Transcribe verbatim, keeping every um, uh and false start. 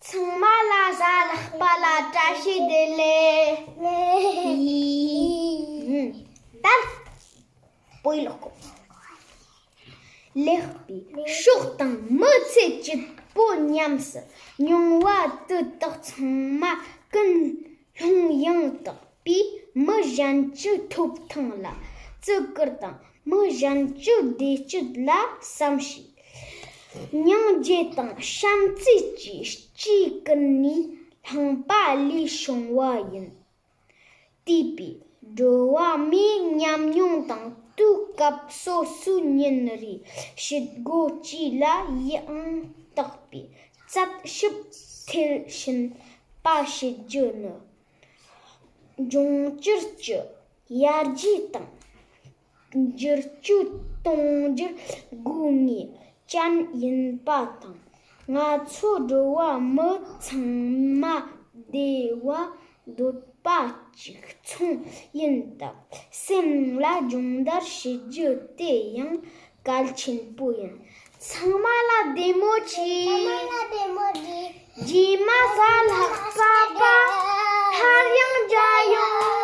ཚང་མ་ལ་གཟའ་ལྷག་པ་ལ་བཀྲ་ཤིས་བདེ་ལེགས། ལེགས། ད་སྤོ་ཡི་ལོག་གོ། ལེགས་པའི་ཕྱོགས་དང་མི་ཚེ་སྐྱིད་པོ་ཉམས་སུ་མྱོང་བ་དེ་དག་ཚང་མ་ཀུན་སློང་ཡང་དག་པའི་མི་གཞན་གྱི་ཐོབ་ཐང་ལ་བརྩི་བཀུར་དང་མི་གཞན་གྱི་བདེ་སྐྱིད་ལ་བསམ་ཤེས། སྙིང་རྗེ་དང་བྱམས་བརྩེ་བཅས་སྤྱིའི་ཀུན་ནས་བསླངས་པ་ལས་བྱུང་བ་ཡིན། བལྟས་པས་འགྲོ་བ་མིའི་ཉམས་མྱོང་དང་དུས་སྐབས་སོ་སོའི་ཉིན་རེའི་བྱེད་སྒོ་བཅས་ལ་ཡང་དག་པའི་རྩད་ཞིབ་ཐེར་ཕྱིན་པ་བྱེད་རྒྱུ་ནི། འབྱུང་འགྱུར་གྱི་ཡར་རྒྱས་དང་བསྒྱུར་བཅོས་གཏོང་རྒྱུར་དགོས་ངེས་ཅན་ཡིན་པ་དང་། ང་ཚོ་འགྲོ་བ་མི་ཚང་མ་བདེ་བ་འདོད་པ་གཅིག་མཚུངས་ཡིན་སྟབས། སེམས་ལ་སྦྱོང་བརྡར་བྱེད་རྒྱུ་དེ་ཡང་གལ་ཆེན་པོ་ཡིན། ཚང་མ་ལ་བདེ་མོ་བྱོས། ཚང་མ་ལ་བདེ་མོ་བྱོས། རྗེས་མ་གཟའ་ལྷག་པ་པ། སླར་ཡང་མཇལ་ཡོང་།